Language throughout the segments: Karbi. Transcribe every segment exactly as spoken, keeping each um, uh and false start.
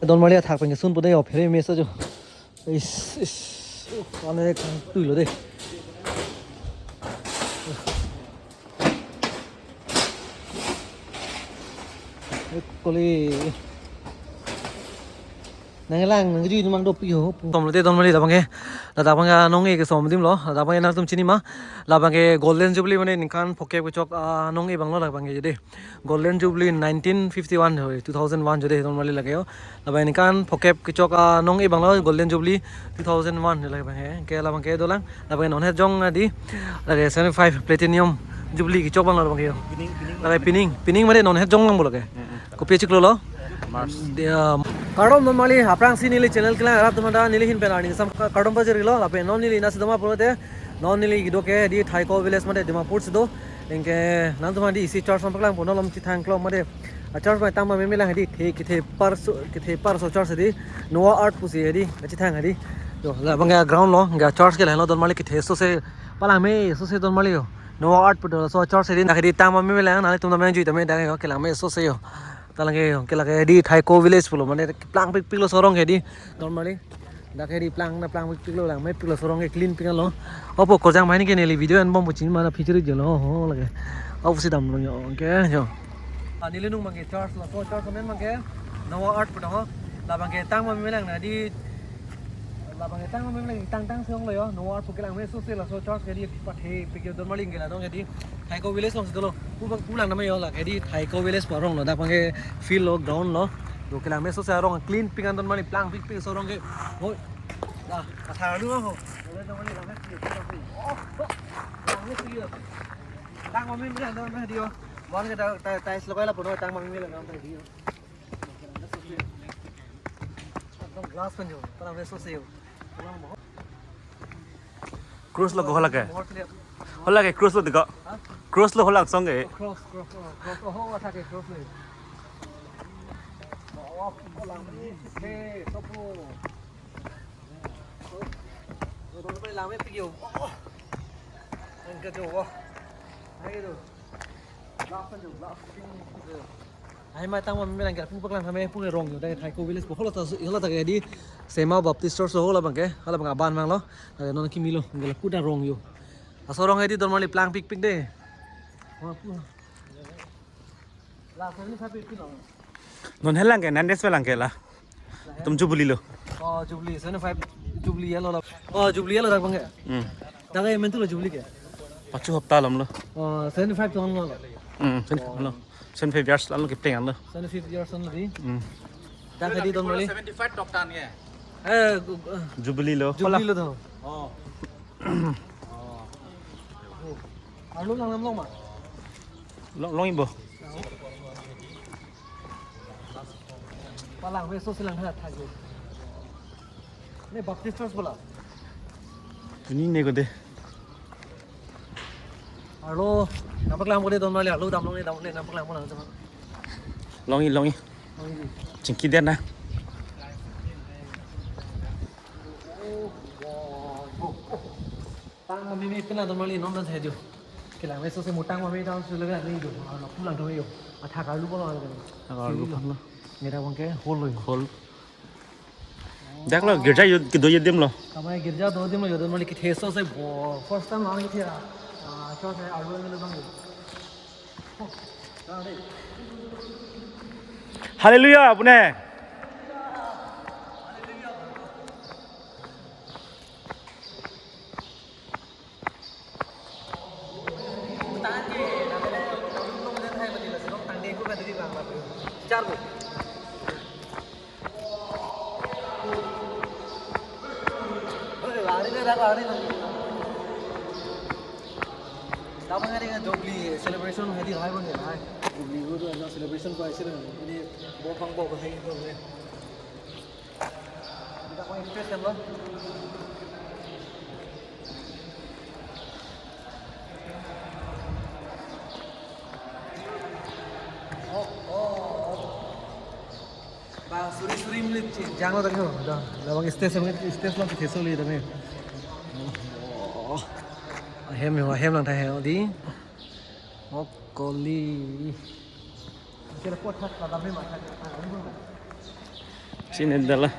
Don Marli athak pen kesun pu de, o phere mesa jo. Is, is. Ane kangtui lo de. Koli. Nanglang, nangkeju mang dopik ho. Tom lote Don Marli labang ke. Ladak abang ke anong-e kesom adim lo. Ladak abang ke nangtum chini ma. Labang ke Golden Jubilee mane ningkan phokep kechok anong-e abang lo labang ke de. Golden Jubilee nineteen fifty-one ho, two thousand one jo de Don Marli lake ho. Labang ningkan phokep kechok anong-e abang lo Golden Jubilee two thousand one lake abang ke. Ke labang ke dolang. Labang non het jong adi. Lake seventy-five Platinum Jubilee kechok abang lo labang ke ho. Pining, pining. Lake pining, pining mane non het jong lang bo lake. Mm-mm. Kopi chiklo lo? March. Dia, kardom Don Marli, aphrangsi neli channel kelang arat atum aphan ta neli ahin pen arni sam kardom pajirlo, lapen non neli nasi doma pulote, non neli kedo ke di Thaiko village mate Dimapur si do, anke nangtum aphan di isi church alam paklang pon, non alam chethang klok mate, a church mate tang pameme lang di, the, kethe parso, kethe parso church di, Noah Ark pusi di, chethang di. Yo, labang ke ground lo, ke church ke lahenlo Don Marli, kethe sose, palangme sose Don Marli yo. Noah Ark pu do laso church di, nangke di tang pameme lang, nanglitum ta mengjui tame dak yo, kelang me sose yo. Talang ke, ke lake di Thaiko village pulo, mane plangpikpik lo sorong ke di, Don Marli. Dak ke di plang na plangpikpik lo lang, mepik lo sorong ke clean pik lo. Opo korjang main ke neli video enbom puchini mana picture jelo ho lake. Au si dam lo yo, ke jo. Ah, neli nung abang ke church lo, so church amen abang ke Noah Ark pu do ho. Labang ke tang pameme lang na di, labang ke tang pameme lang tang tang song lo yo. Noah Ark pu kelang me sose laso church ke di pathepik yo Don Marli, ke la dong ke di. Thaiko village along si dolo. Pu bang pulang nama yo lake di Thaiko village pu arong lo. Dak abang ke field lo, ground lo. Do kelang me sose arong clean pik an Don Marli, plangpikpik sorong ke. Hoi. Dah, asal dulu ho. Boleh Don Marli, lang me sih. Oh, lang me sih. Tang pameme lang Don Marli yo. Bon ke ta, ta, tiles logai lapu no, tang pameme lang Don Marli yo. Ekdom glass pen jo, tang pameme sose yo. Cross lo ko hala ke? Hala ke cross lo deko. Ha? Cross lo hala song ke. Cross, cross, oh, cross, oh, ho, athak ke cross lo. Oh, lang ni, he, sopo. Oh, oh, lang me pik yo. Oh, oh. Angkat yo, oh. Ayo tu. Glass pen jo, glass. Ai mai tang pameme lang ke pu paklang kami pu ke rong yo, dak Thaiko village pu holo ta, holo ta ke di Sema Baptist Church holo abang ke, holo abang aban mang lo. Dak non kimi lo, ke la pu dak rong yo. Aso rong ke di Don Marli plangpikpik de. Oh, pu. La, so ni sapi pi lo. Non helang ke, nandes lang ke la. Tum Jubilee lo. Oh, Jubilee, seventy-five Jubilee ya lo la. Oh, Jubilee ya lo dak abang ke. Hmm. Dak ke mentu lo Jubilee ke. Pachu hapta alam lo. Oh, seventy-five ton lo. Hmm, sen lo. Sen five years alam lo kepeng lo. Seventy-five years alam lo di. Hmm. Dak ke di Don Marli. Seventy-five tok tan ke. Eh, gu-, eh, Jubilee lo. Jubilee lo to. Oh. Oh. Arlo lang nam long ma. Long, long ibo. Palang me sose lang ha thak yo. Ne Baptist Church bola. Pini ne ko de. Arlo, nang paklang pon de Don Marli, arlo dam long ne, dam ne, nang paklang pon lang sama. Long i, long i. Long i. Chingki den na. Tang pameme pina Don Marli non dan sajo. Kelang me sose mo tang pameme tang sule ga ni jo. Arlo pulang tame yo. Athak arlo bola. Athak arlo bola. Mera abang ke hol lo. Hol. Dak lo girja yo, kedo yo adim lo. Kamai girja do adim lo yo, Don Marli kethe sose bo. First time lang kethe. Ah, church hai arlo lo bang. Hallelujah, apune. Jubilee celebration hai di hai bang hai. Jubilee ko to celebration ko aise na. Ini bo pang bo hai ko ne. Kita ko interest kan lo. Oh, oh, oh. Bang suri suri milik jang lo tadi ho. Dah, labang stage lo, stage lo kita soli tadi. Oh. Ahem yo, ahem lang tadi ho di. Hokoli. Sini adalah.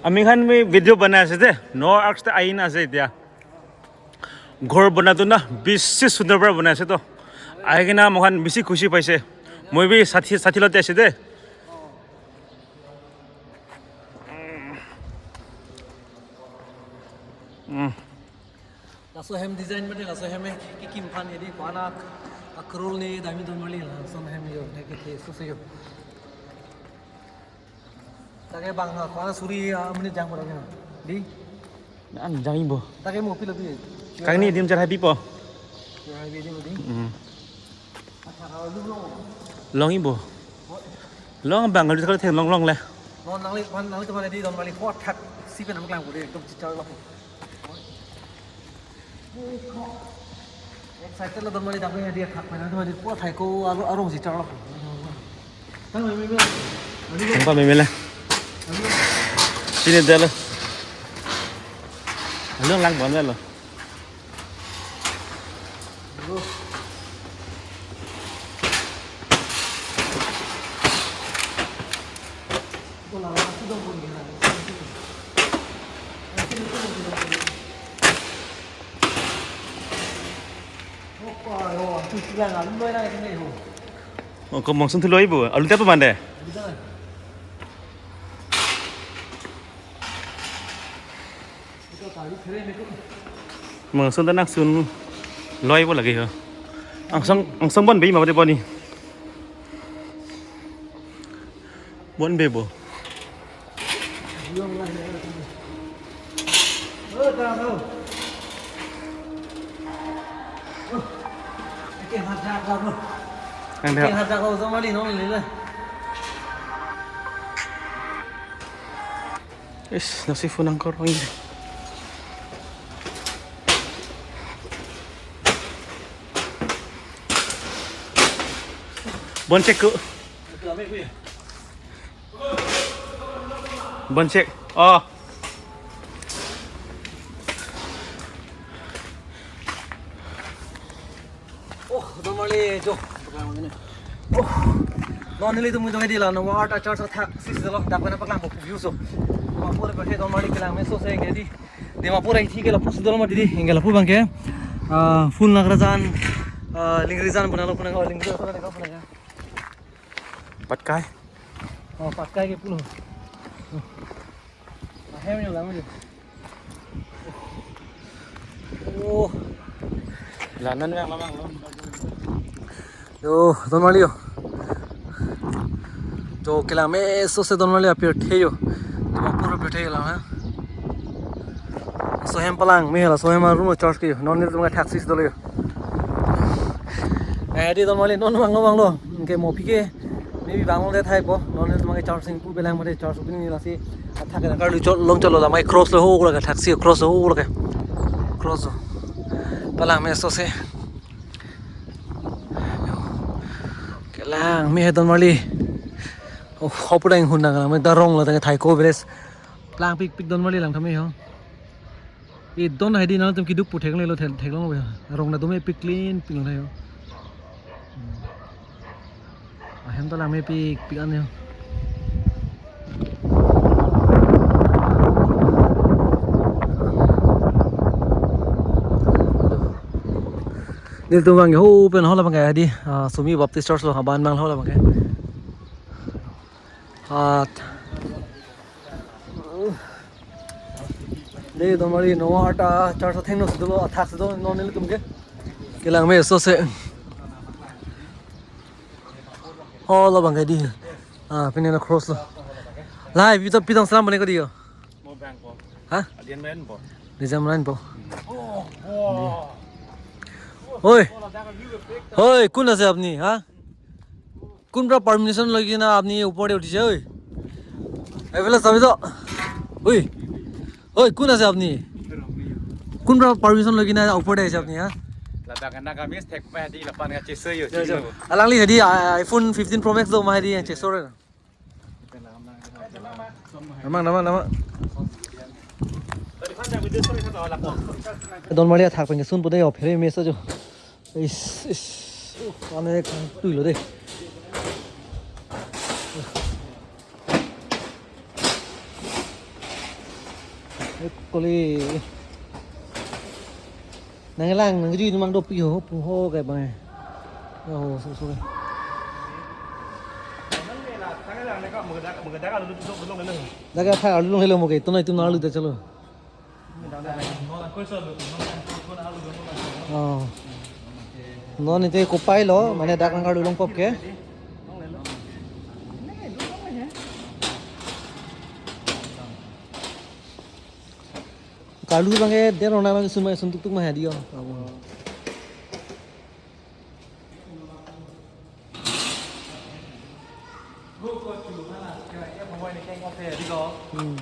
আমি খান আমি ভিডিঅ' বনাই আছে যে, ন আৰ্কছ আহি না আছে এতিয়া। ঘৰ বনাটো না বেছি সুন্দৰ পৰা বনাই আছে তো। আহি কিনে মোখান বেছি খুচি পাইছে। মই বি ষাঠি, ষাঠি লতে আছে দে। উম। Laso hem design mate laso hem ke kim phan edi ko-an akrul ne dami don mali laso hem yo ne ke ke susu yo. Take bang ko-an suri amni jang pora ke di. An jang ibo. Take mo pilo bi. Kangni dim jar happy po. Yo happy di mo di. Hmm. Long ibo. Long bang kalau kalau theng long long le. Non nangli pan nangli teman di don mali ko thak si pen nang lang ko de dom chichar lo. Excited lo don mali dam ya dia thak pen teman di ko thai ko aro aro chichar lo. Tang me me me. Tang pa me me le. Sini dalo. Long lang bon lo. Oh, ko mongsun thu loi bo. Alu tapa mande. Mongsun ta nangsun loi bo lagi ho. Angsong angsong bon be ma de boni. Bon be bo. Ang dia. Is, nasi funang korong ini. Bon check ko. Bon check. Oh. Oh, don mali jo. Oh. Non nelitum mui dong di la no wa ta church athak sisi lo dak na paklang ko view so. Dimapur ke don mali kelang meso se ke di. Dimapur ai thi ke lapu si dolo ma di di. Ke lapu bang ke. Ah, full nagrajan. Ah, lingrijan puna lo puna lo lingrijan puna lo puna ya. Patkai. Oh, patkai ke pulo. Ahem ni lang ni. Oh. Lanan yang lamang lo. Yo, don mali yo. To kelang meso se don mali apirthe yo. Dimapur apirthe yo lang ha. So hem palang me la so hem room charge ke yo. Non nelitum athak sisi dolo yo. Eh, di don mali non vanglo vanglo. Ke mo phi ke. Maybe bang lo de thai po. Non nelitum ke charging pu belang mate charge pini lasi. Athak ke kar lu chot long chot lo la mai cross lo ho ko la thak si cross lo ho ko la ke. Cross lo. Palang meso se. Kelang me don mali. Oh, hopu dang hun dang me darong la dang thai ko beres. Palang pikpik don mali lang thame ho. E don hai di nangtum keduk pu theklong lo thek theklong lo. Rong na dome pik clean pik lo thayo. Ahem ta lang me pikpik an yo. Nelitum bang ho pen ho la bang ke di, ah, Sumi Baptist Church lo haban bang ho la bang ke. At. De don mali no wa ta church athengno si dolo athak si dolo non nelitum ke. Kelang meso se. Oh, lo bang ke di. Ah, pini na cross lo. Lai, pito pitong salam bane ko di yo. Mo bang ko. Ha? Adian main po. Dijam lain po. Oh, oh. Oi. Oi, kun ase apni, ha? কোনপৰা পাৰ্মিশ্যন লৈ কিনে আপুনি ওপৰতে উঠিছে ঐ? এইফালে চাবি তো। ঐ, ঐ, কোন আছে আপুনি? কোনপৰা পাৰ্মিশ্যন লৈ কিনে ওপৰতে আহিছে আপুনি, হা? Ladak anak kami stek pa di lapan ngache se yo. Jo, jo. Alangli hedi, ah, iPhone fifteen Pro Max do ma hedi yang chesor. Namang, namang, namang. Don Marli athak pen kesun pu de, o phere mesa jo. Is, is. Uh, ane kang tui lo de. Koli. Nanglang, nangji numang dopi ho, pu ho ke bang. Oh, so, so. Daga tha alu long helo mo ke, tunai tunai alu ta chalo. Oh. Non ite kopai lo, mane dak nang alu long pop ke. Karlu bang ke der rona bang sumai sun tuk tuk mah dia. Hmm.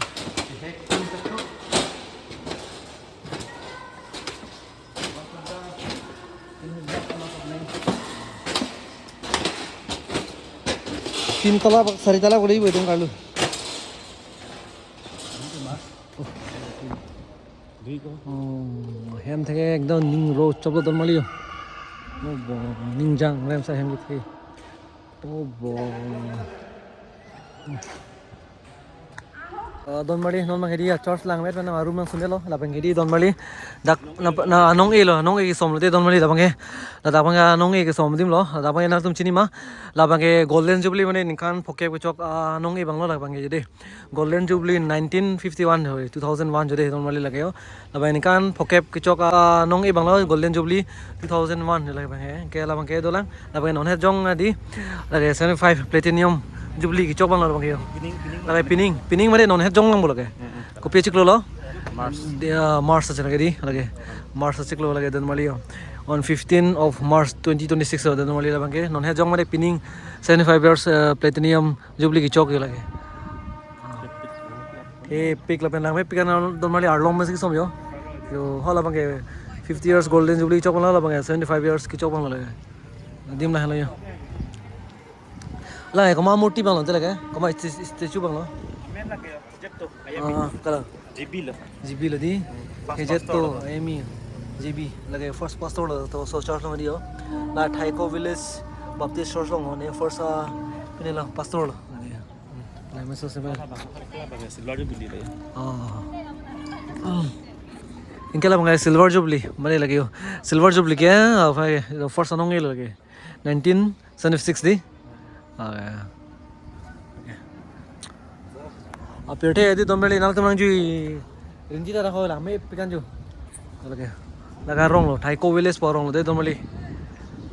Tin tala, sari tala kori bo itum karlu. Oh, hem theke ekdom ning ro chop lo Don Marli yo. Oh bo, ning jang rem sa hem theke. Oh bo. Ah, Don Marli, non bang hedi achurch langmet pen arum nang sundelo, labang hedi Don Marli. Dak na, na nong-e lo, nong-e kesom lo de Don Marli labang ke. Ladak bang nong-e kesom adim lo, ladak bang nangtum chini ma. Labang ke Golden Jubilee mane ningkan phokep kechok, ah, nong-e abang lo labang ke de. Golden Jubilee nineteen fifty-one ho, two thousand one jo de Don Marli lake yo. Labang ningkan phokep kechok, ah, nong-e abang lo Golden Jubilee two thousand one labang ke. Ke labang ke dolang. Labang non het jong adi. Lake seventy-five Platinum Jubilee kechok abang lo labang ke yo. Pining, pining. Lake pining, pining mane non het jong lang bo lake. Kopi achiklo lo? March. Dia March achiklo lake di, lake. March achiklo lake Don Marli yo. On fifteen of March twenty twenty-six lo Don Marli labang ke. Non het jong mane pining seventy-five years, eh, Platinum Jubilee kechok yo lake. Kepik lapen langmepik an Don Marli arlong mesi kesom yo. Yo, ho labang ke fifty years Golden Jubilee kechok abang lo, labang ke seventy-five years kechok abang lo lake. Adim lahelo yo. La, komat murti abang lo, te lake? Komat st-, statue abang lo? Amen lake yo, Egypt to, Ah, Ayami. Kala? G B lo. G B lo di? First Egypt pastor to, lo. Ayami. G B. Lake first pastor lo, to so church lo di yo. La Thaiko Village Baptist Church lo, ne first, ah, pine lo, pastor lo. Lake, hmm, la meso se ba. Kala bang, kala bang, Silver Jubilee lo yo. Oh. Hmm. Anke labang ke Silver Jubilee, mane lake yo. Silver Jubilee ke, ah, first anong-e lo ke. Nineteen seventy-six di. Ah, ya. Apirthe di Don Marli nangtum nangjui. Rinti ta ho langmepik an jo. Lake. Dak arong lo, Thaiko Village pu arong lo de Don Marli.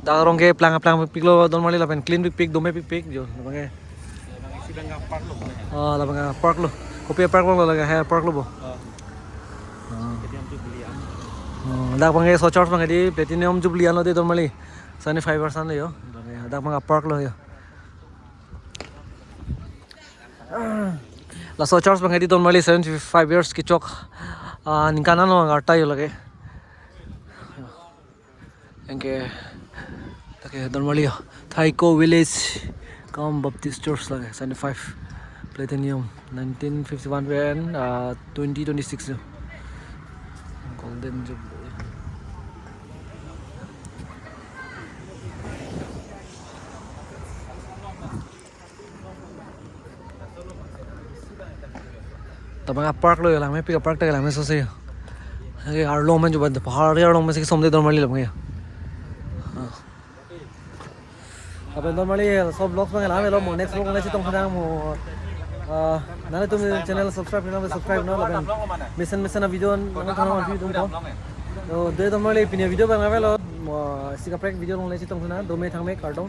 Dak arong ke plang plang pikpik lo Don Marli lapen clean pikpik, dome pikpik jo. Labang ke. Labang isi bang park lo. Ah, labang park lo. Kopi park lo lake, he park lo bo. Ah. Ah. Jadi antu beli am. Oh, dak bang ke so church bang ke di Platinum Jubilee an lo de Don Marli. Seventy-five years an lo yo. Dak bang park lo yo. Laso church bang ke di Don Marli seventy-five years kechok, ah, ningkan an lo arta yo lake. Anke, lake Don Marli yo. Thaiko Village cum Baptist Church lake, seventy-five Platinum, nineteen fifty-one pen, ah, twenty twenty-six yo. Golden Jubilee. Labang park lo yo, langmepik park ta langmeso se yo. Lake arlong men jo ba, pahar arlong men si kesom de Don Marli labang yo. Ah. Lapen Don Marli, so vlogs bang langmelo mo, next vlog le chetong tha mo. Ah, nanglitum channel subscribe nang subscribe nang lapen mesen mesen avideo nangthan nang video ko. To de Don Marli pini video bang avelo mo, isi kaprek video along le chetong tha, dome thangme kardom.